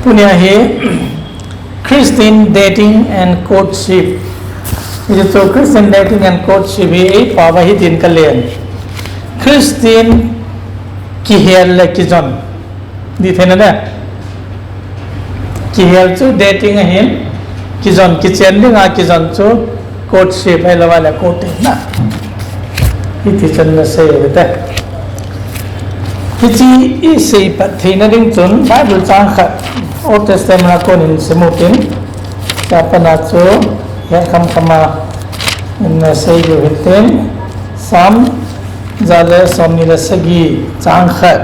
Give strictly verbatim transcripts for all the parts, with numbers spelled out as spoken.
Tunia hi Christian dating and courtship. Hichu Christian dating and courtship hi ei pao va hitin kalen. Christian kihel le kijon. Di thena de. Kihel chu dating ahin, kijon kichen dinga kijon chu courtship ahilouva le courting na. Hiti chun nasei u hite. Hiche isei pat theina ding chun Bible chang khat Old Testament a konin sim u tin, chapana chu het khamkham a nasei u hitin, Psalm ja le somni le sagi chang khat.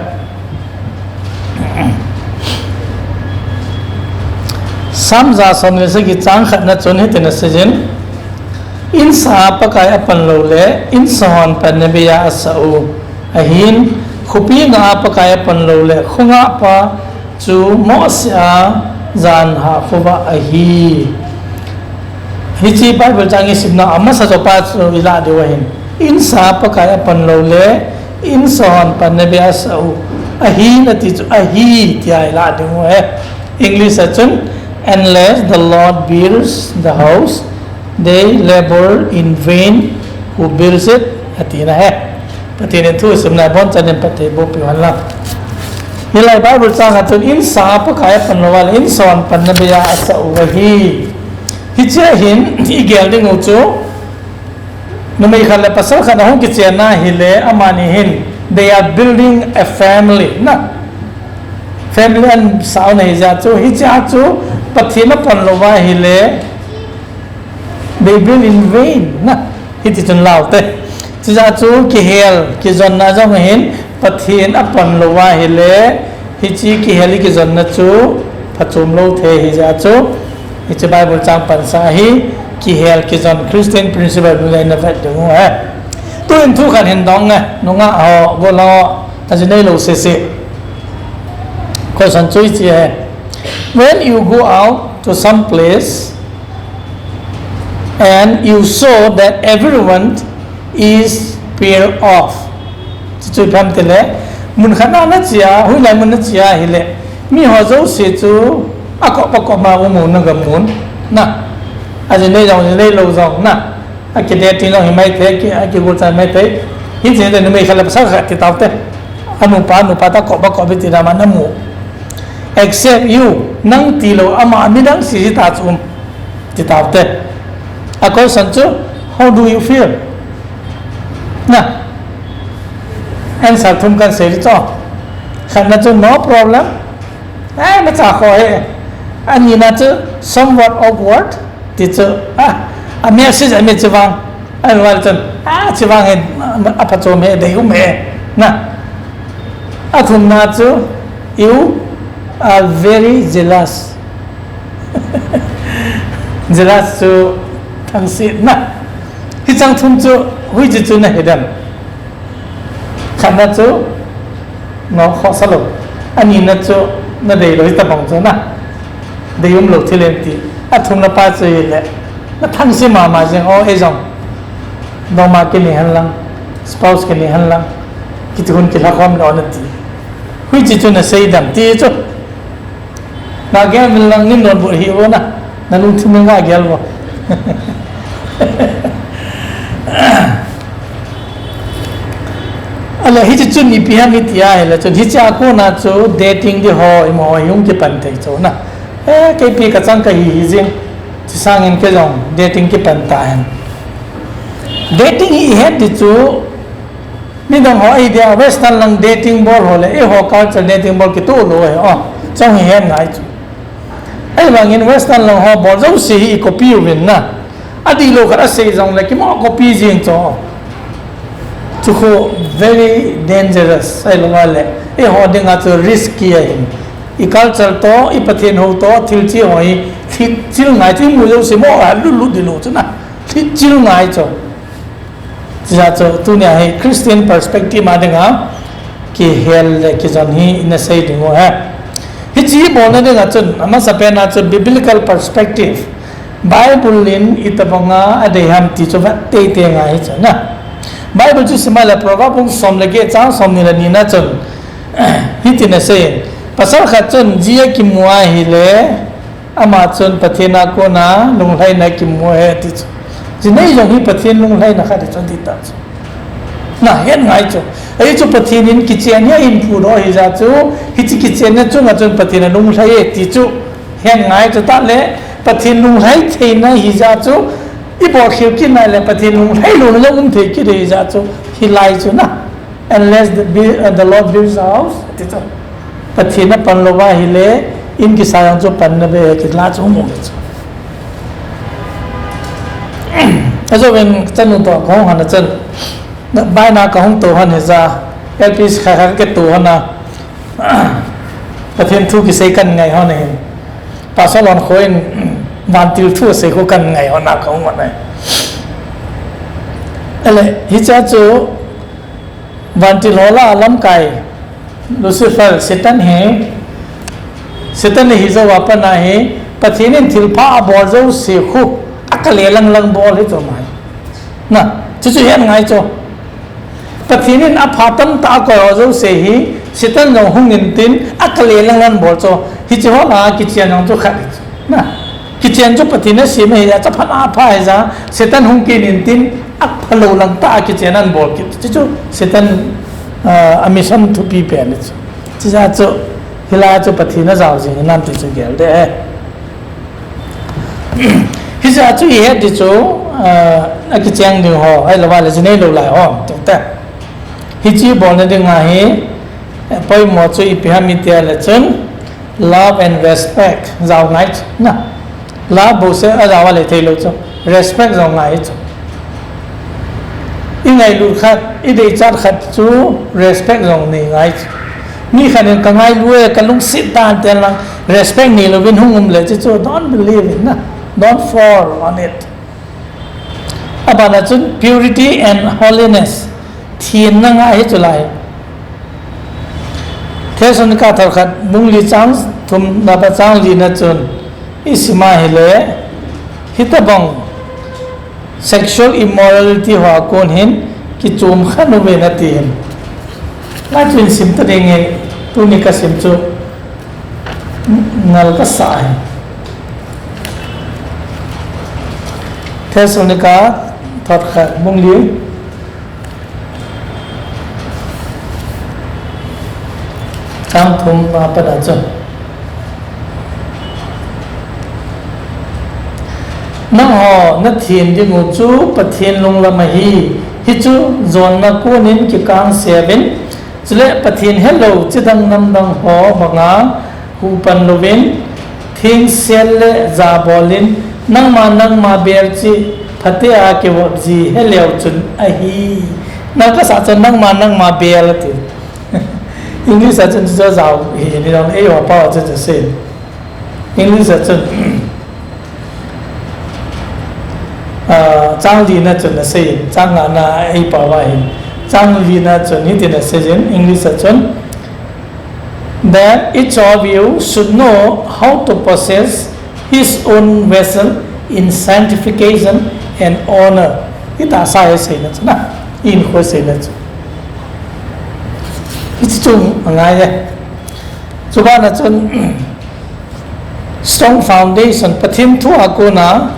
Psalm ja somni le sagi chang khatna chun hitin aseiyin, insa a Pakai apan lou le, insa hon panna beiya asah u ahin, khopi ngah a Pakai apan lou le, khongah pa chu mohseh a jan hahkhovah ahi. Hiche Bible chang isimna amasa jopa chu ilah diu ahin, insa a Pakai apan lou le, insa hon panna beiya asah u ahi nati chu ahi tia ilah diu ahi. English a chun, unless the Lord builds the house, they labor in vain who builds it, atina ahi. Pathen in thu isimna abonchan in phatthei boh piu hen lang. Hilai Bible chang a chun insa a Pakai apan louva le insa hon panna beiya asah u ahi. Hiche a hin igel ding u chu, numei khat le pasal khat ahung kichenna hile amani hin, they are building a family na. Family asah u ahi jeh chu, hiche a chu Pathen apan louva hile, they build in vain na. Hiti chun lau te. Chujeh chu kihel kijonna jong hin Pathen apan louva hile, hiche kihel kijonna chu phachom lou thei ahi jeh chu, hiche Bible chang pansa hi kihel kijon Christian principle nunga ina vet ding u ahi. Tuin thu khat hin dong nge, nungah ho, gollhang ho, ajinei lou sese. Question chu hiche ahi. When you go out to some place, and you saw that everyone is pair off. Chuchu ipi ham tile, mun khat na nache a, hoilai mun nache a hile, miho jouse chu akop akop ma um u nagam un na. Ajinei jong, ajinei lou jong na. Aki dating jong hi maithei, aki, akigol chan maithei. Hiche le numei khat le pasal khat ti taute. Anupa, anupa ta kop akop ti dama namu. Except you, nang tilou ama midang sese ta chu um. Ti taute. A question chu, how do you feel? Na. Answer thum kan sei ding chu. Khatna chu no problem. Eh, nacha kho ahi. Anina chu somewhat awkward. Ti chu, ah, a message a mi chu vang. Ahivang chun, ah, chu vang hi, ah, aphachom hi, deium hi. Na. Athumna chu, you are very jealous. Jealous chu thangsetna. Hicheng thum chu, hoiche chu nahi dem. Khatna chu, no khohsa lou. Anina chu, nadei lou hitabang chu na. Deium lou thil ahi ti. Athumna pa chu hile, nathangse mama jeng o, eijong. Dongma kinei henlang, spouse kinei henlang, kiti hun kilhakhom lou nati. Hoiche chu nasei dem ti chu. Nagel uvin lang, nei donbut hih uvin na. Nalungthim in gagel uvin. Ahile hiche chun ipi ham iti ahile chun, hiche a kona chu dating ding ho, ima ho hi hung kipan thei chu na. Eh, keipi kachang kahi hi jing. Hiche sangin kei jong dating kipan tahen. Dating hi ihet ding chu, midang ho idea, Western lang dating bol ho le eiho culture dating bol kitoh lou ahi, o, chong hi hen ngai chu. Ahivangin Western lang ho bol jouse hi i copy uvin na. Adihlou khat asei jongle kimo copy jing chu. Chu khu very dangerous, ahilou le eiho dinga chu risky ahin. I culture toh, i Pathen hou toh, thil chih ho hi, thil chil ngai chu imu jouse mo a lulu dihlou chu na. Thil chil ngai chu. Chujeh chu tunia hi Christian perspective a dinga kihel le kijon hi ina sei ding u ahi. Hiche bolna dinga chun, amasapen a chu biblical perspective. Bible in itobanga adei ham ti chu vet teitei ngai chu na. Bible chu sim a le Proverbs bung som le get chang somni le ni na chun, hitin asei, Pasal khat chun ji akimu ahile, ama chun Pathen a kona lunglhaina akimu ahi ati chu. Ji nei jong hi Pathen lunglhaina khat hi chu ati ta chu. Na, het ngai chu. Ahi chu Pathen in kichen hi ahin phudoh ahi jeh chu, hiche kichenna chunga chun Pathen alunglhai e ti chu. Hen ngai chu tah le, Pathen lunglhai theina ahi jeh chu, ibol khel kit nai le Pathen lunglhai louna jong um thei kit ahi jeh chu, hilai chu na. Unless the, bu- uh, the Lord builds a house, ati chu. Pathen apan lou va ahile, in kisa jong chu panna be kit la chu mu chu. Ajo ven chanu toh kahung hon a chun. Baina kahung to hon hija, L P C khat khat kato hon a. Pathen thu kisei kangai hon ahin. Pastor Lhonkho in vantil thu asei khu kangai hon a kahung hon ahi. Ele, hiche chu vantil ho lah a lamkai Lucifer, Satan hi, Satan hi jou a pat a hi, Pathen in thilpha abol jouse khu, akale lang lang bol hi chu mai. Na, chuchu het ngai chu. Pathen in apha tamtah akoi ho jouse hi, Satan jong hung intin, akale lang lang bol chu. Hiche ho lah a kichen jong chu khat hi chu. Na, kichen chu Pathen asem ahi jeh a, chaphat a apha ahi jeh a, Satan hung kit intin, aphalou lang tah a kichen anabol kit. Chuchu Satan, ah, a mission thupi pen hi chu. Chujeh chu, hilai chu Pathen ajao jing hinam ti chu gel ding ahi. Hijeh a chu ihet ding chu, ah, akicheng ding ho, ahilou va le ji nei lou lai ho, ti te. Hiche bolna dinga hi, eh, poimo chu ipi ham iti le chun, love and respect jao ngai chu, na. Love bouseh ajao a le theilou chu, respect jao ngai chu. Ingailut khat, ideichat khat chu respect jong nei ngai chu. Mi khat in kangailu e, kalungset tan ati lang, respect neilouvin hung um le chu, chu don't believe it, na. Don't fall on it. Abana chun purity and holiness. Thenna ngai hi chu lai. Thessalonica thot khat bung li chang thum na pa chang li na chun isim a hile, hitobang sexual immorality hoa kon hin kichom kha uvin ati hin. Nga chun sim ta ding e, tuni kasim chu ngal kasa ahi. Thessalonica thot khat bung li chang thum a pat a chu. Nangho nathen ding u chu Pathen lunglam ahi, hichu jonna konin kikangse uvin, chule Pathen helou chidang namdang ho banga huhpan louvin, thengsel le jabolin, nangma nangma bel cheh phatea kivop ji heleu chun ahi. Nang kasa chun nangma nangma bel ati. English a chun chu jao hi ni dong, eiho pao a chun chu sei. English a chun, ah, chang li na chun asei, chang nga na eipao a hin. Chang li na chun hitin asei in, English a chun, that each of you should know how to possess his own vessel in sanctification and honor. Hita sa hi seina chu na, in khu seina chu. Hichu chu angai e. Chubana chun, strong foundation, Pathen thu a kona,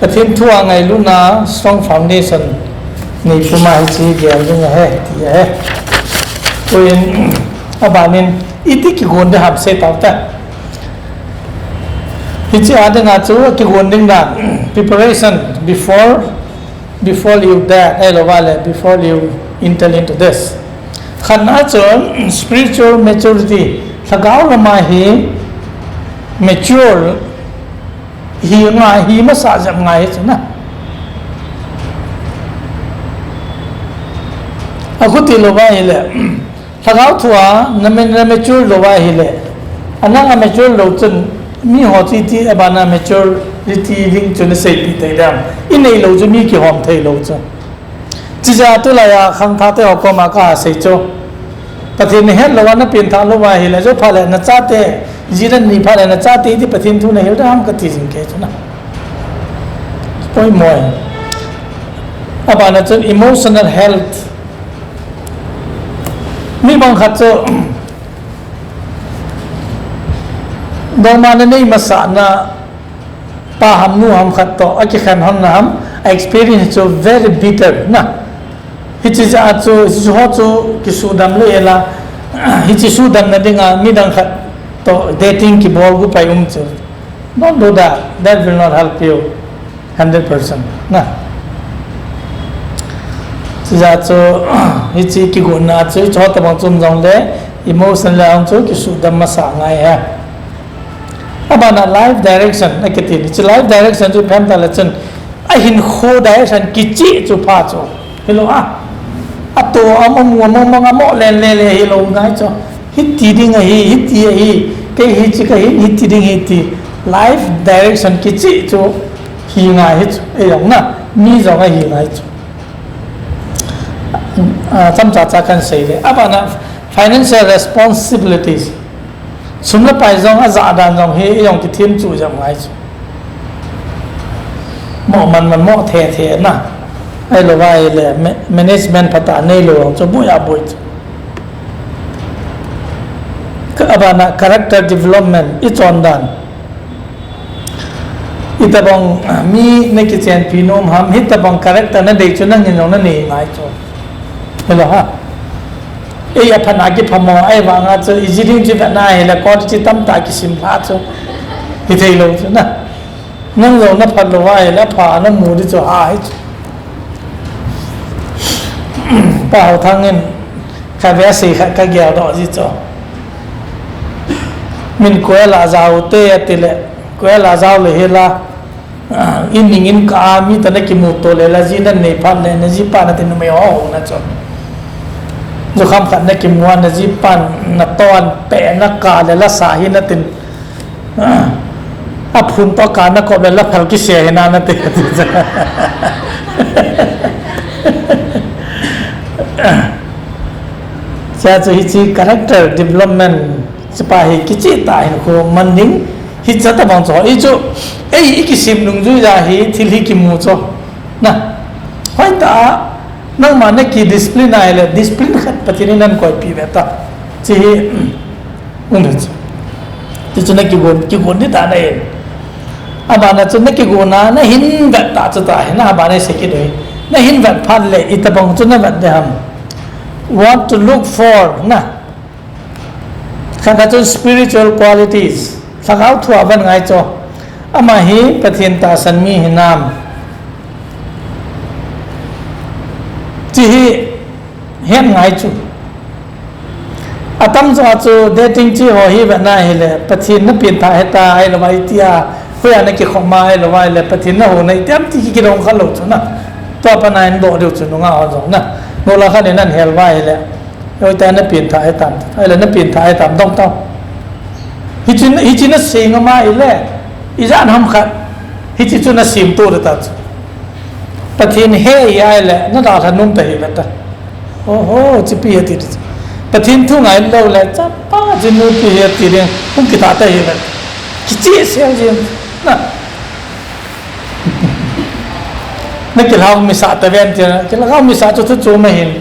Pathen thu a ngailutna strong foundation nei puma hiche gel ding ahi, ti ahi. Tuin, abanin, iti kigon ding ham sei tau te. Hiche a dinga chu kigon ding dan, preparation before, before you that, ahilou va le, before you enter into this. Khatna chun spiritual maturity, lhagao lama hi mature hi ngai, hi masa jep ngai chu na. Akhuti lou va hile, lhagao thua na, na mature lou va hile, anang a mature lou chun, miho chu iti abana maturity ding chu na seipi thei dem. Inei lou chu mi kihom thei lou chu. Chijeh a tulai a khangthah te ho koma kasei chu, Pathen nahet lou a, napengthah lou va hile, jou phat le nachate, ji le ni phat le nachate iti Pathen thu nahil dem kati jing kei chu na. Poimo e. Abana chun emotional health. Mi bang khat chu, Dongma na nei masana pa ham nu ham khat toh akikhen hon na ham, a experience chu very bitter na. Hiche jeh a chu, hiche ho chu kisudam lou hela, hiche sudamna dinga midang khat toh dating kibol gu pai um chu. Don't do that. That will not help you hundred percent. Na. Chujeh chu, hiche kigotna chu, hiche ho tabang chu um jongle, emotional le ang chu kisudam masa ngai he. Abana life direction, akiti ni, chu life direction chu phem ta le chun, ahinkho direction kicheh chu pha chu. Hilou a. Ato, amu, amu, amu, amo len le le hilou ngai chu. Hiti ding ahi, hiti ahi, kei hiche kahi, hiti ding hiti. Life direction kicheh chu hi ngai hi chu. Ei jong na, mi jong ahi ngai chu. Ah, chomcha cha kan sei le. Abana financial responsibilities. Sum le pai jong ajah dan jong hi, ei jong kithem chu jam ngai chu. Mo man man mo the the na. Ahilou vai le ma-, management phatah neilou chu boi a boi chu. Ka abana character development i chon dan. Itabang, ah, mi na kichenpi nom ham, hitabang character na dei chu nangin jong na nei ngai chu. Hilou a. Ei aphan a kiphamo, ahivanga chu, i ji ding chu vetna hile, quality tamtah kisim lha chu. Hithei lou chu na. Nang jong na phat lou ahile, apha na mu ding chu ha hi chu. Pa Haothang in, khatvei asei khat ka gel doh ji chu. Min koi la jao te ati le, koi la jao le hila, ah, in ning in ka a mi toh na kimu to le la ji na nei phat le na ji pa na tin numei ho ho na chu. Jukham khat na kimu a na ji pa na ton pe na ka le la sa hi na tin. Ah, aphun toh ka na kop le la phal kise hi na na te. Cha chu hiche character development Chupa hi kicheh tah hinkho man ding, hiche tabang chu, hichu, ei, i kisem nungjui a hi, thil hi kimu chu. Na, hoitah a, nangma na kidiscipline ahile, discipline khat Pathen in ahin koipeh ve ta. Hiche hi, um ve chu. Hichu na kigon, kigon ding tah ahi. Abana chu na kigon a, na hin vet tah chu tahi, na abana sei kit u hi. Na hin vet phat le, itabang chu na vet ding ham. What to look for, na. Khat khat chun spiritual qualities, lhagao thu a vet ngai chu. Ama hi Pathen tahsan mi hinam. Hiche hi het ngai chu. Atam jo a chu dating chi ho hi vetna hile, Pathen na pengthah hita, ahilou vai tia, hoiya na kikhom a, ahilou vai le, Pathen na hou na hitam ti kidong kha lou chu na. Tua pat na in doh diu chu nungah ho jong na. Nula khat in ahin hel vai le. Hoitah na pengthah hitam, ahile na pengthah hitam dong tao. Hiche, hiche na sei ngam ahile, ijat ham khat, hiche chu na semtoh ding tah chu. Pathen he ahile, na dalha nom ta hi ve ta. Oho, hiche pi hi ati ding. Pathen thu ngai lou le, chapa hiche nu pi hi ati ding, hung kitha ta hi ve. Kicheh sel jin, na. Na kilhau misa ta ven tia, kilhau misa chu thu chu ma hin.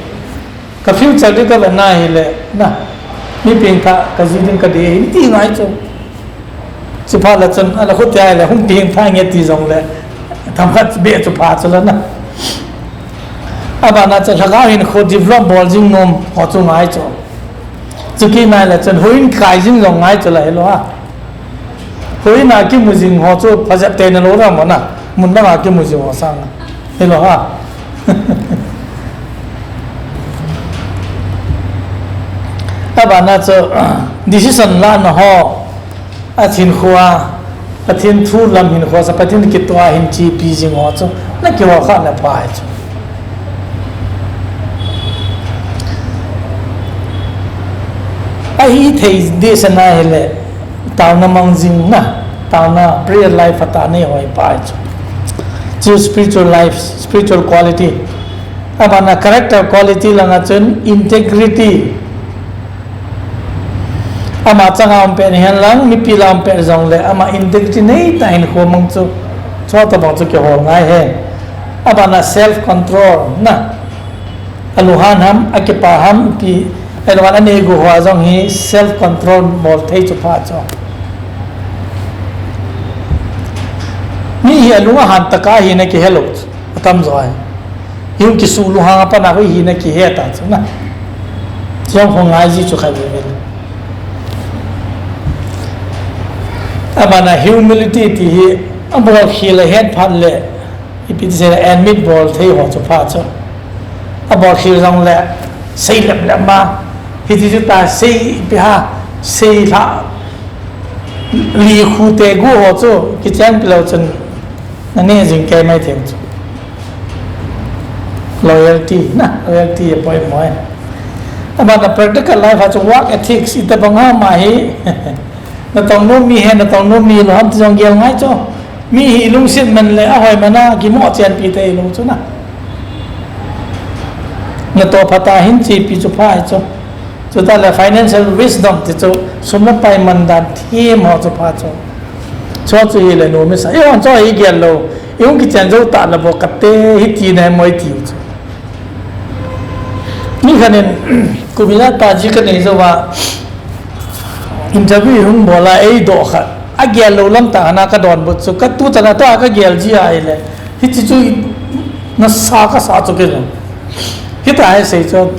Ka future ding ka vetna hile, na, mi pengthah ka ji ding ka dei ahi, ti ngai chu. Chuphat le chun, ala khut tia le, hung pengthah nge ti jong le, themkhat beh chu pha chu la na. Abana chu lhagao hinkho develop bol jing nom ho chu ngai chu. Chu kinai le chun, houin kai jing jong ngai chu la hilou a. Houin a kimu jing ho chu phajep tei na lou dam mo na, mun dang a kimu jing ho sang. Hilou a. Abana chu, decision lana ho, a hinkho a, Pathen thu lam hinkho sa, Pathen kitoh a hin chepi jing ho chu, na kihou kha le pha chu. Ahithei ding sana hile, taona mang jing na, taona prayer life a tah nei hoi pa chu. Chu spiritual life, spiritual quality. Abana character quality langa chun integrity. Ama changa um pet hihen lang, mipi lah a um pet jong le, ama integrity nei tah hinkho mang chu, chutabang chu kihou ngai he. Abana self control na. Alunghan ham, akipa ham, pi, ahilou le anei gu hoa jong hi self control bol thei chu pha chu. hi alung ahan taka hina kihe lou chu. Atam jo ahi. Hiu kisu lunghang a pana hoi hina kihe ta chu na. Chiang ho ngai ji chu khai ve ve. Abana humility ti hi abol khel a het phat le ipi ti sei le admit bol thei ho chu pha chu. Abol khel jong le sei lem lem ma. Hiti chu ta sei ipi ha sei lha li khu te gu ho chu kichang pi lou chun na ne jing kei mai thei chu. Loyalty na, loyalty a poimo e. Abana practical life a chu work ethics ita bang ha ma hi. Na tong nu mi he, na tong nu mi lo ham ti jong gel ngai chu. Mi hi lungset man le ahoi mana kimo chen pi te lou chu na. Na to phata hin chi pi chu pha chu. Chuta le financial wisdom ti chu sum le pai man dan thim ho chu pha chu. Chu chu hi le nu mi sa. I hon chu hi gel lou. I hung kichen jou ta le bo kate hi ti na moi ti chu. Mi khanin kumina ta ji ka nei jou va interview hung bola ei do khat. A gel lou lam ta na ka don but chu ka tu ta na to a ka gel ji ai le. Hichi chu nasa ka sa chu ke lo. Hita hai sei chu.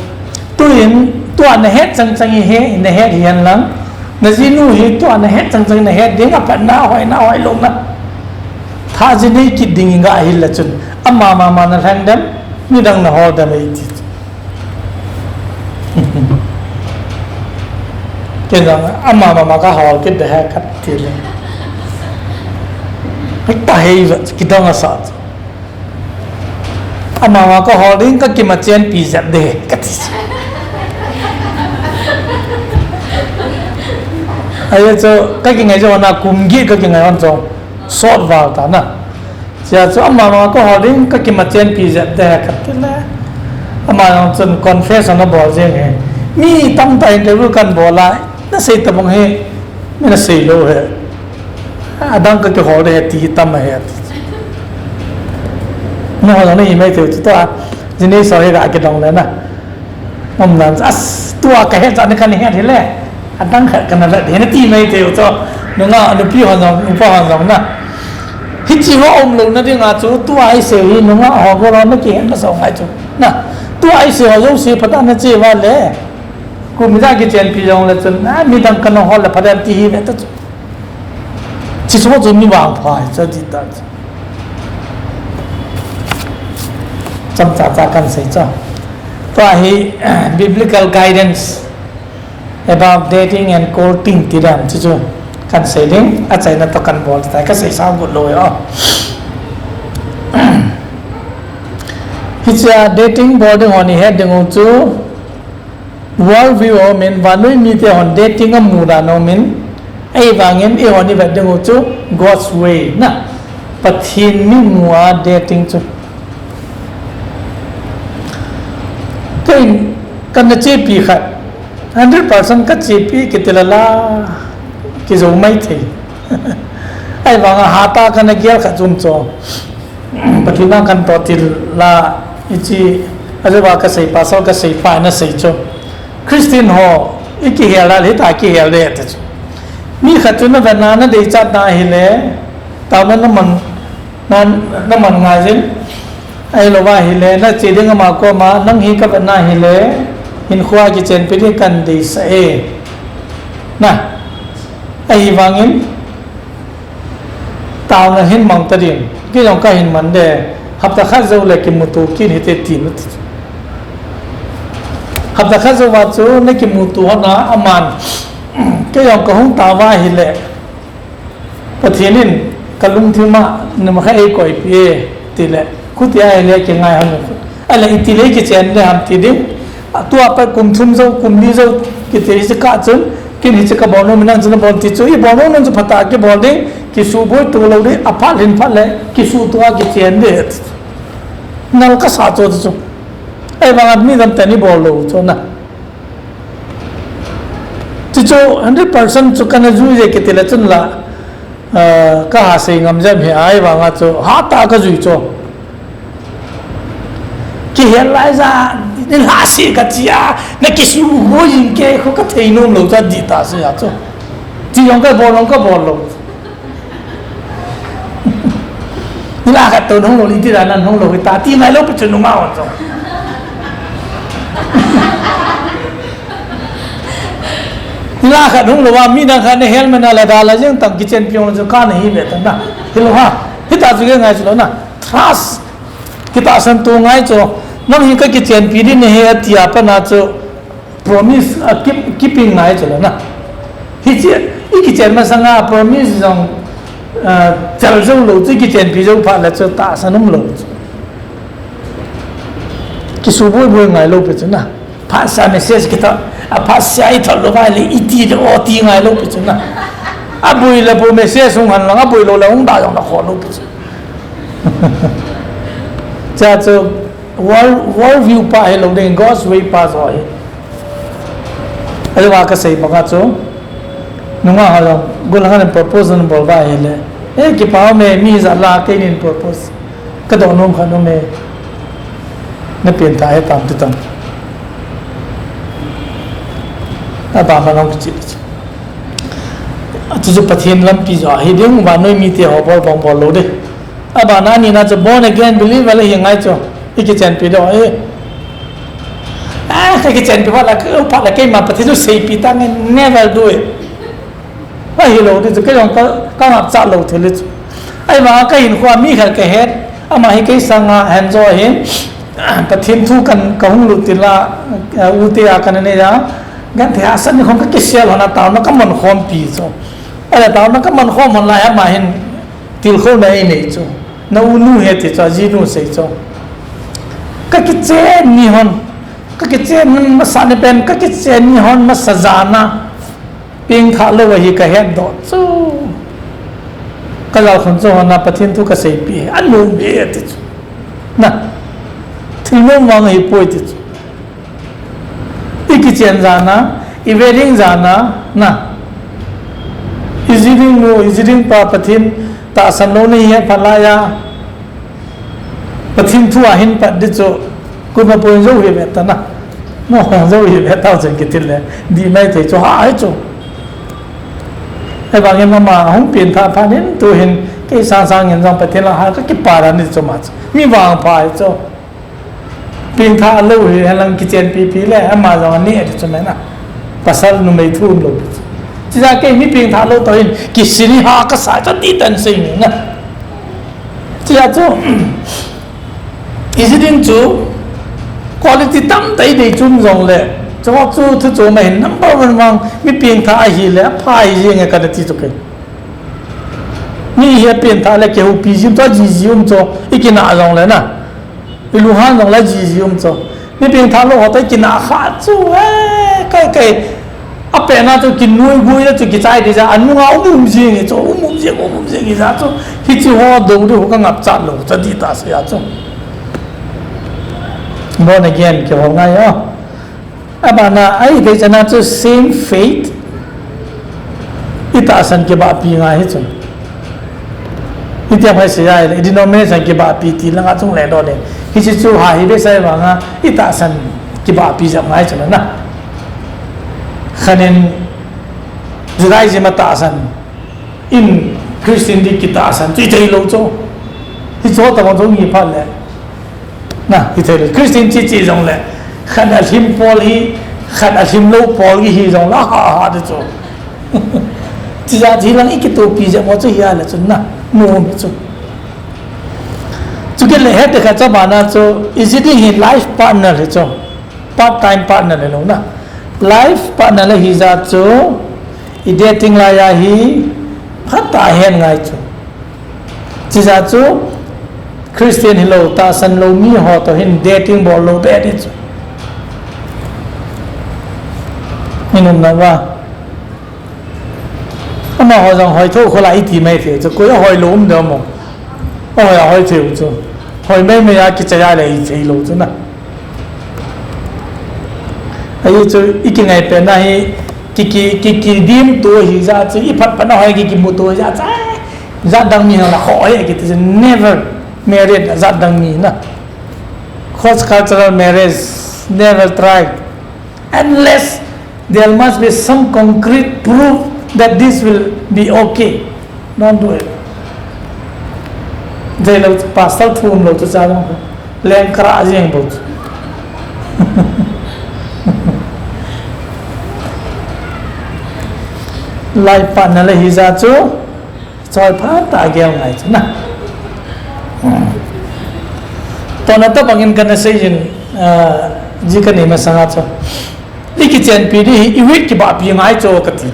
Tuin tua na het chang chang hi he, na het hian lang. Na jinu hi tua na het chang chang na het ding a pan na hoi na hoi lo na. Tha ji nei kit ding ga hi la chun. Ama ma ma na hlang dem, ni dang na hol dem ei ti. Ke dang ama ma ma ka hol kit de ha khat ti le. Hei ta hei va ki dang a sa. Ama ma ka hol ding ka ki ma chen pi zep de ka ti. Ai chu ka ki ngai jo na kum gi ka ki ngai on jo. Sot val ta na. Chia chu ama ma ka hol ding ka ki ma chen pi zep de ka ti le. Ama jong chun confession a bol jeng he. Mi tam ta interview kan bol a na sei ta bang he. Mi na sei lo he. Adang ka ki hol de he ti tam he. Na hol na i mai te chu ta. Jini so he ga ki dong le na. Ngam nan as tua ka het chan ka ni het hi le. Adang khat ka na la de na ti mai te u cho. Nunga nupi hon jong, upa hon jong na. Hichi ho um lo na ding a chu tua ai se hi nunga ho go lo na ki het na so ngai chu. Na. Tua ai se ho lo se phat na che va le. Ku mi da ki chen pi jong le chun. Na mi dang ka no ho le phat ti hi ve ta chu. Chi so chu mi vang pha hi cha ti ta chu. Cham cha cha kan sei cha. Tua hi biblical guidance about dating and courting ti dam chu chu kan sei ding a chaina to kan bol ta ka sei sa gut lo yo. Hicha dating bol ding hon i het ding u chu world view o min vanui mi te hon dating a mu dan o min. Ei vangin i hon i vet ding u chu God's way na. Pathin mi mu a dating chu. Kei kan na chepi khat. Hundred percent ka chepi ki ti la la. Ki zo mai thei. Ei vang a hata kan na gel khat chum cho. Pathin a kan to til la i chi a zo ba ka sei pasal ka sei pa na sei cho. Christian ho i ki hel la le ta ki hel de ta cho. Mi khat chu na vet na na dei chat na hi le. Ta na na man na na man ngai jin. Ai lo ba hi le na che ding ama ko ma nang hi ka vet na hi le. Hin khua ki chen pi di kan dei sa e. Na. Ahi vangin. Taona hin mang ta ding. Kei jong ka hin man de. Hapta khat zo le kimuto kin hite ti nu ti. Hapta khat zo va chu na kimuto hon a aman. Kei jong ka hung ta va hi le. Pathin in ka lungthim a na ma kha ei koi pi e ti le. Khuti a hi le ki ngai hon. A le i ti le ki chen le ham ti ding. A tua pa kum thum zo, kum li zo, ki ti hi ka chun, kin hi ka bol nom nang chun bol ti chu, i bol nom nang chu phata ki bol ding, ki su boi tu lo ding, a phat hin phat le, ki su tua ki chen de. Nal ka sa chu chu. Ei vang mi dam tani bol lo chu na. Chu chu hundred percent chu kana ju je ki ti le chun la, ah, ka ha sei ngam jam hi ai vang a chu, ha ta ka jui chu. Ki hel lai za, ni la si ka chia, na ki su ho yin ke ko ka thei nom lo za di ta se ya cho. Ti yong ka bol long ka bol lo. Nilhah khat toh hung lou le iti dan a hung lou hita ti ngai lou pi chu nungah hon jong. Nilhah khat hung lou a midang khat na helmet na la da la jeng tang kichenpi hung lou chu kana hi ve tan na. Hilou ha. Hita chu ngai chu lou na. Trust. Kitahsan to ngai chu. Nang hi ka kichenpi ding nahi ati a pat na chu. Promise a keep, keeping ngai chu lou na. Hiche, i kichen masanga promise jong, ah, chal jou lou chu i kichenpi jou phat le chu tahsan um lou chu. Kisu boi boi ngai lou pi chu na. Phatseh message kithot, a phatseh i thot lou vai le iti le o ti ngai lou pi chu na. Aboi le bou message hung han lang, aboi lou le hung da jong na kho lou pi chu. Cha chu world, world view pa hilou ding, God's way pa jo hi. Ahivang ka sei banga chu, nungah ho jong, gol hang in propose nabol uva ahile, eh, kipa ume, mi ijat la keinin propose. Ka doh nom khat ume, na pengthah hitam titam. Abang ka nong kichih. Achu chu Pathen lampi jo ahi ding, vannoi mite ho bol bang bol lou ding. Abana anina chu born again believer le hi ngai chu. I kichenpi doh e. Ah, ka kichenpi phat la, ka phat la keima Pathen chu seipi tange, never do it. Ahilou ti chu, kei jong ka, ka ngapcha lou thei le chu. Ahivang ka hinkho a mi khat ka het, ama hi kei sanga hen jo hin, Pathen thu kan ka hung lut tila, eh, u te a kan nei a, genthei a san ni khom ka kisel hon a taona ka man khom pi chu. Ale taona ka man khom hon lai ama hin, Tilkhouna einei chu, na unu he ti chu, ajinu sei chu. Ka kichen ni hon, ka kichen ni masa ni pen, ka kichen ni hon masa jan a, pengthah lou ahi ka het doh chu. Ka jalkhun chu hon a Pathen thu ka seipi, anom e ti chu. Na, thil nom vang ahipoi ti chu. I kichen jan a, i wedding jan a, na. I ji ding nu, i ji ding pa Pathen tahsan lou nahi e phalai a. Pathen thu ahin pat di chu, kut ma pon jou hi ve ta na. Mo hong jou hi ve ta chen kitil le, di mai thei chu ha ai chu. Ahivangin ama hung pengthah phat in tu hin, kei sang sang in jong Pathen lang ha ka kipa dan di chu ma chu. Mi vangpha hi chu. Pengthah lou hi, helang kichenpi pi le, ama jong ani ati chu mena. Pasal numei thu um lou pi chu. Chija kei mi pengthah lou toh hin, kisini ha ka sa cha ti tan sei ni na. Chija chu, i ji ding chu, quality tam tai dei chun jong le. Chu chu thu chu ma hin number one vang, mi pengthah ahi le, apha ahi jeng e ka ti chu kei. Mi hi apengthah le kihoupi jing chu, ajiji um chu, i kinah jong le na. I lunghan jong la jiji um chu. Mi pengthah lou ho toh i kinah kha chu, eh, kai, kai. Apen a chu kinoi gui na chu kichai di ja, anunga um um jing i chu, um um jing, um um jing i ja chu. Hichi ho dou di ho ka ngapcha lou, cha di ta se a chu. Born again, kihou ngai o. Abana, ahi thei chana chu same faith. I tahsan kibahpi ngai hi chu. Hiti a hoi sei a le, i denomination kibahpi ti langa chung le doh le. Hichi chu ha hi be sai vanga, i tahsan kibahpi jep ngai chu na. Khanin Judaism a tahsan in Christian di kitahsan chu i thei lou chu. Hichu tabang chu ngi phat le. Na, i thei le. Christian chi chi jong le. Khat a hlim pawl hi, khat a hlim lou pawl hi, hi jong la ha ha de chu. Chi ja chi lang i kitopi jep mo chu hi a le chu na. Nom hi chu. Chu kei le het te khat cha bana chu, i ji ding hi life partner hi chu. Part time partner le lou na. Life partner le hi ja chu, i dating lai a hi, phat ta hen ngai chu. Chija chu Christian hilou, tahsan lou mi ho toh hin dating bol lou be di chu. Min um na va. Amaho jong hoi thou khola i ti mai thei chu, koi a hoi lou um de mo. A hoi a hoi thei u chu. Hoi mai mai a kichai a le i thei lou chu na. Ahi chu i kingai pen na hi ki, ki, ki, kidim to hi ja chu i phat phat na hoi ki, kimu to hi ja chu. Jat dang mi na la hoi ki ti chu never married jat dang mi na. Cross cultural marriage, never try. Unless there must be some concrete proof that this will be okay. Don't do it. Jai lo, pastor thu um lo chu cha long. Leng kara jeng bo chu. Lai pa na le hi ja chu. Choi pha ta gel ngai chu na. Tona tabang in kana sei jin, ah, ji ka nei masanga chu. I kichenpi di hi, i weight kibahpi ngai chu kati.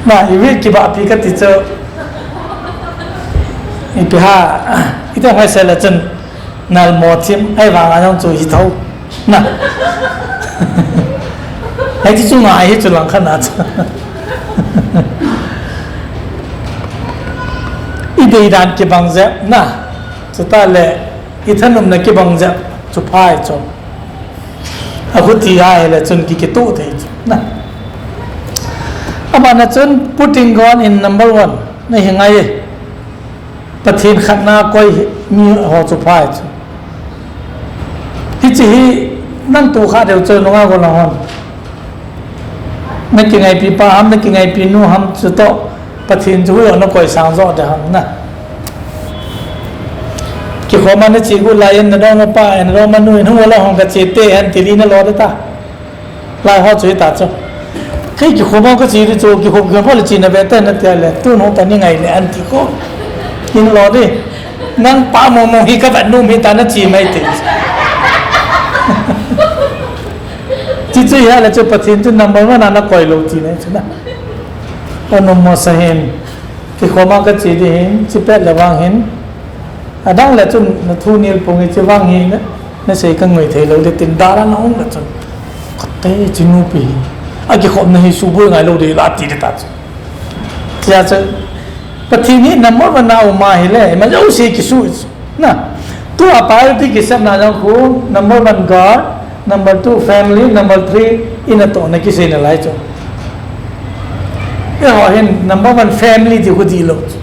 Na, i weight kibahpi kati chu. Ipi ham, ita ngai sei la chun. Nalmo thim, ahivanga jong chu hi tho. Na. Hiti chu ngai hi chu langkhat na chu. I deidan kibang jep na. Chuta le, i thanopna kibang jep chu phai chu. Akhuti ahile chun ki, kituh thei chu. Na. Abana chun putting God in number one. Na hi ngai e. Pathen khat na koi mi ho chu phai chu. Hichi hi nang tu kha deu chu nunga go la hon. Na kingaipi pa ham, na kingaipi nu ham chu toh Pathen chu hui na koi sang jo de ham na. Kikhoma na chi gu lai in na dong pa, na dong ma nu in hu la hong ka chi te han ti li na lo de ta. Lai ho chu hita chu. Kei kikhom a ka chi di chu, kikhom kikhom le chi na ve te na tia le, tu nung ta ni ngai le an ti ko. In lo di. Nang pa mo mo hi ka vat num hi ta na chi mai ti. Chi chu ya le chu Pathen chu number one a na koi lo ti ne chu na. O nom mo sa hin. Kikhom a ka chi di hin, chi pet le vang hin. Adang le chun na thu nil pung hi chi vang hi na, na sei ka ngoi thei lo le tin dara na hung le chun. Kate chi nu pi hi. A kikhom na hi su boi ngai lo de la ti de ta chu. Tia chu. Pathen hi number one na um a hi le, ma jo se kisu na. Tu a priority kisem na jong khu, number one God, number two family, number three, i natohna kisei na lai chu. Eiho hin number one family ti khu di lo chu.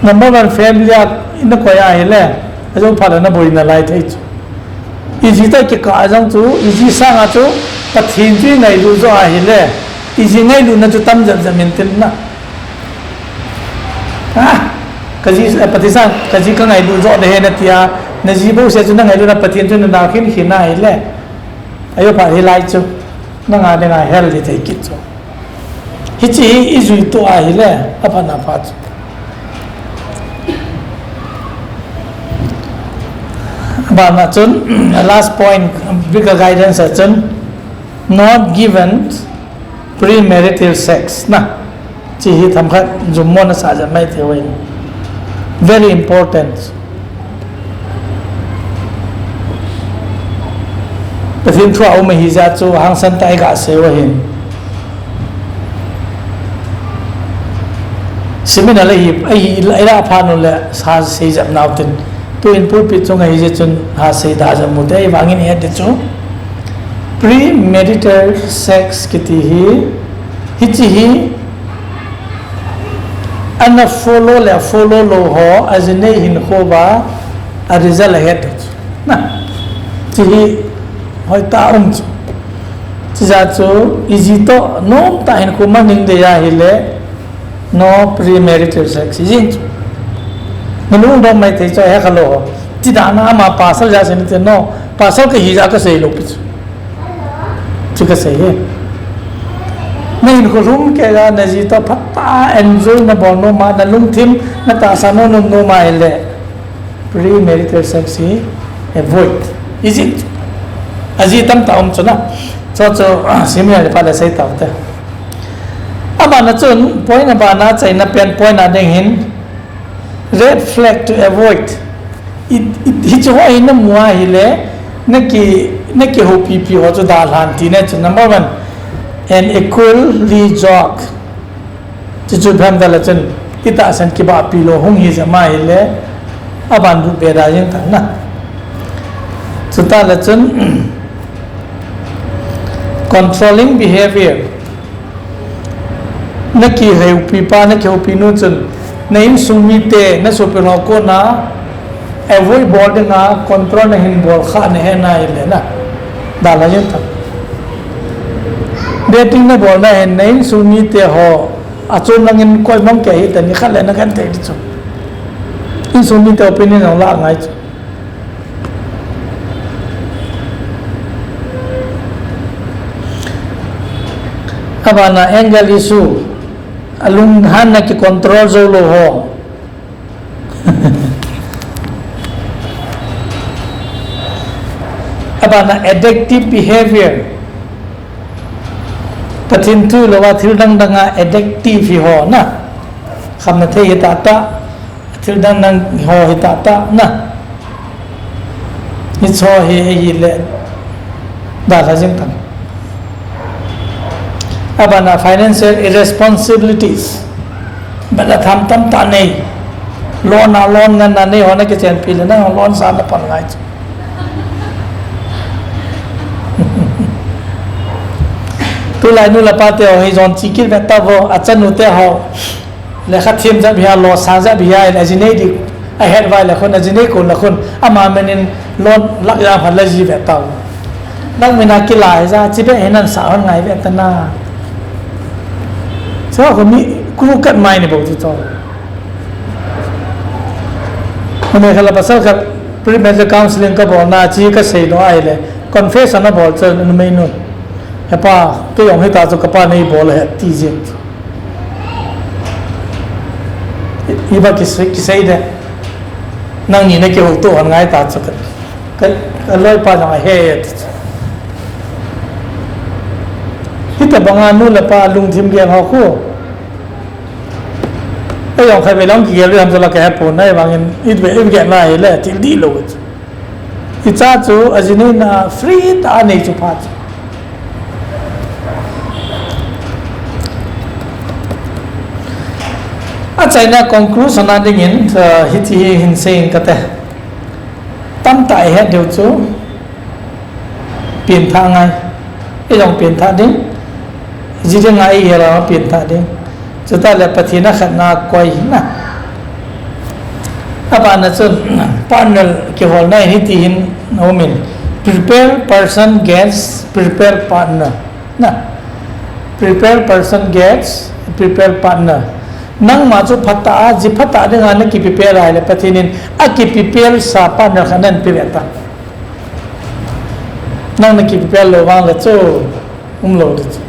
Number one family a i na koi a hi le, a jo pha le na boi na lai thei chu. I ji ta kikah a jong chu, i ji sang a chu, Pathen chu i ngailu jo a hi le, i ji ngailu na chu tam jep jep min tin na. Ah, ka ji, eh, Pathen sang, ka ji ka ngailu jo de he na tia, na ji bo se chu na ngailu na Pathen chu na na khin khin na hi le. Ayo pha hi lai chu, na nga de nga hel di thei kit chu. Hichi hi i jui to a hi le, a pha na pha chu. Ba na chun, last point, bigger guidance a chun, not given premarital sex na. Chi hi themkhat jummo na sa jep mai thei uvin. Very important. Pathen thu a um ahi jeh chu hangsan tah a i ga sei u ahin. Seminar a hi, a hi, i la phat u le sa sei jep nau tin. Tuin pulpit chung ahi jeh chun ha sei da jep mu te, ahivangin i het ding chu. Premarital sex kiti hi, hichi hi, ana follow le follow lou ho, a ji nei hinkho uva, a result a het ding chu. Na, chi hi, hoitah a um chu. Chijeh chu, i ji toh, nomtah hinkho mang ding dei ahi le, no premarital sex, i jing chu. Na lungdong mai thei chu, he kha lou ho. Chi dan a ama pasal ja se ni te no, pasal ka hi ja ka sei lou pi chu. Chu ka sei hi. Na hinkho lhum kei a na ji toh phatah a enjoy na bol nom a, na lungthim na tahsan nom nom a hi le premarital sex hi avoid. Is it? A ji tamtah um chu na. Chu chu, ah, seminar le pha le sei tau te. Abana chun, point abana chaina pen point a ding hin, red flag to avoid. It, it, hichu ho hi na mu a hi le, na ki, na kihoupi pi ho chu dalhan ti ne chu number one. An equally yoked. Chu chu phem ta le chun, i tahsan kibahpi lou hung hi jeh ma hi le, aban bu be da jeng ta na. Chuta le chun, controlling behavior. Na kihoupi pa, na kihoupi nu chun, na insung mite, na sopi ho kona, avoid bol ding a, control na hin bol kha na he na hi le na. Dalha jeng ta. Dating na bol na hin na insung mite ho, achom langin koi mang kei hita, nikhat le na genthei di chu. Insung mite opinion jong la ngai chu. Abana anger issue, alunghan na ki control jou lou ho. Abana addictive behavior. Pathen thu lou a thil dang dang a addictive hi ho na. Khamna thei hi tah tah. Thil dang dang ho hi tah tah na. Hicho hi, hi le. Dalha jing tan. Abana financial irresponsibilities. Bala tham tam tah nei. Loan a loan ngan na nei ho na kichenpi le na loan sa na pan ngai chu. Tulai nu le pa te ho hi jon chi kit ve ta vo, achanu te ho. Lekha thiem jep hia, lo sang jep hia, in ajinei di, ahet vai le khun, ajinei kon le khun, ama menin loan lak jang phat la ji ve tau. Nang mina kilai ja, chi be hinan sa hon ngai ve ta na. Chua ko mi kru kat mai ni bo chu chua. Mane khala pasal khat premarital counseling ka bol na chi ka sei lo ai le, confession a bol chu numei nu. He pa, kei jong hita chu ka pa nei bol he ti jin. Iba kisei, kisei de. Nangni na kihouto hon ngai ta chu ka, ka, ka loipa jong ahe ti chu. Hita banga nu le pa lungthim gel ho khu. Ei jong khai ve lang kigel ve ham chu la ka he pon na, ei vangin it ve, it ve na hi le, thil di lo chu. Hicha chu, ajinei na free tah a nei chu pha chu. Achaina conclusion a dingin, uh, hiti hi hin seiyin kate. Tamtah i het diu chu, pianthah ngai. I jong pianthah ding. Ji ding ngai i hela pianthah ding. Chuta le Pathen a khatna koi na. Abana chun partner kiholna in hiti hin umin. Prepared person gets prepared partner. Na. Prepared person gets prepared partner. Nangma chu phatah a, ji phatah dinga na ki prepare a le Pathen in a ki prepare sa partner khat nan pe ve ta. Nang na ki prepare lou vang le chu um lou di chu.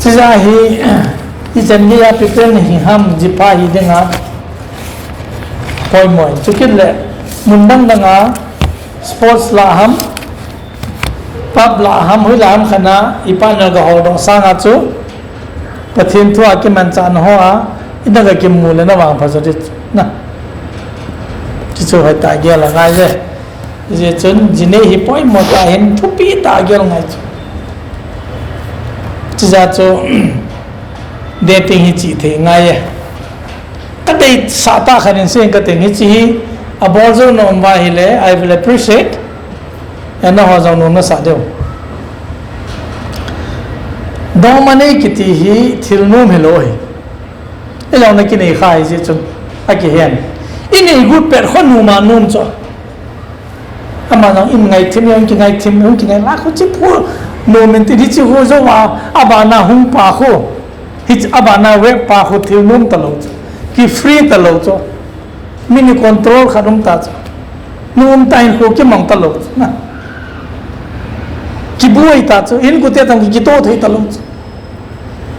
Chija hi, ichan geiya prepare na hi ham, ji pha hi dinga poimo. Chukit le, mun dang danga, sports la ham, pub la ham, hui la ham khana, i partner ga hol dong sanga chu, Pathen thu a kimanchah na ho a, i na ga kimu le na vang pha jo di chu. Na. Chi chu hoi ta gel a ngai je. Ji chun, ji nei hi poimo ta hin thupi ta gel ngai chu. Chija chu, dating hi chi thei ngai e. Ka deisah tah khat in sei ka ting hi chi hi, a bol jou na um va hi le, I will appreciate. Ana ho jong nom na sa diu. Dongma nei kiti hi thil nom hi lou hi. I jong na kinei kha hi ji chun, a kihen. I nei gut pet kho nom a nom chu. Ama jong in ngaithim, in kingaithim, in kingai la khu chi phu, nom in ti di chi khu jo va, abana hung pa khu. Hi abana ve pa khu thil nom ta lou chu. Ki free ta lou chu. Mi ni control khat um ta chu. Nom ta in khu kimang ta lou chu. Na. Kibuai ta chu. In khu te tang kito thei ta lou chu.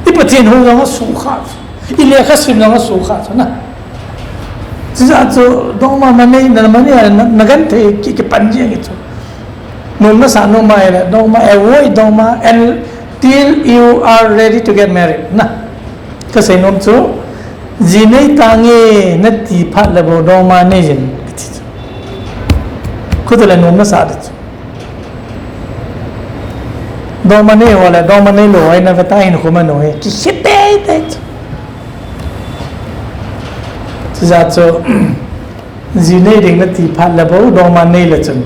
I Pathen hou jong a sukha chu. I lekha sim jong a sukha chu na. Chija chu dongma manei na manei na, na genthei ki, kipan jeng chu. Nom na sa nom mai le dongma avoid dongma until you are ready to get married na. Ka sei nom chu ji nei tange na ti phat le bou dongma nei jin. Khu te le nom na sa di chu. Dongma nei ho le, dongma nei lou ho, i na ve ta hin khu ma nu hi. Ki si tei tei chu. Chija chu, ji nei ding na ti phat le bou, dongma nei le chun.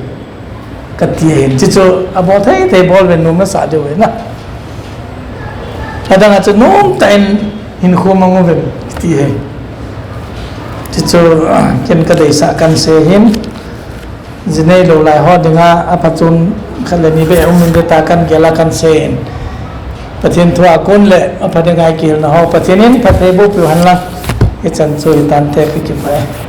Ka ti hin, chi chu, a bol thei thei bol ve nom na sa diu hi na. Adang a chu nom ta in hin khu ma ngu ve ti hi. Chi chu, ken ka deisah kan sei hin. Ji neilou lai ho dinga aphachom khat le ni beh um inte tia kagel a kasei in. Pathen thu a kon le apha dinga kihilna ho Pathen in phatthei boh peh u henlang. Hichan chu hitante, kakipah e.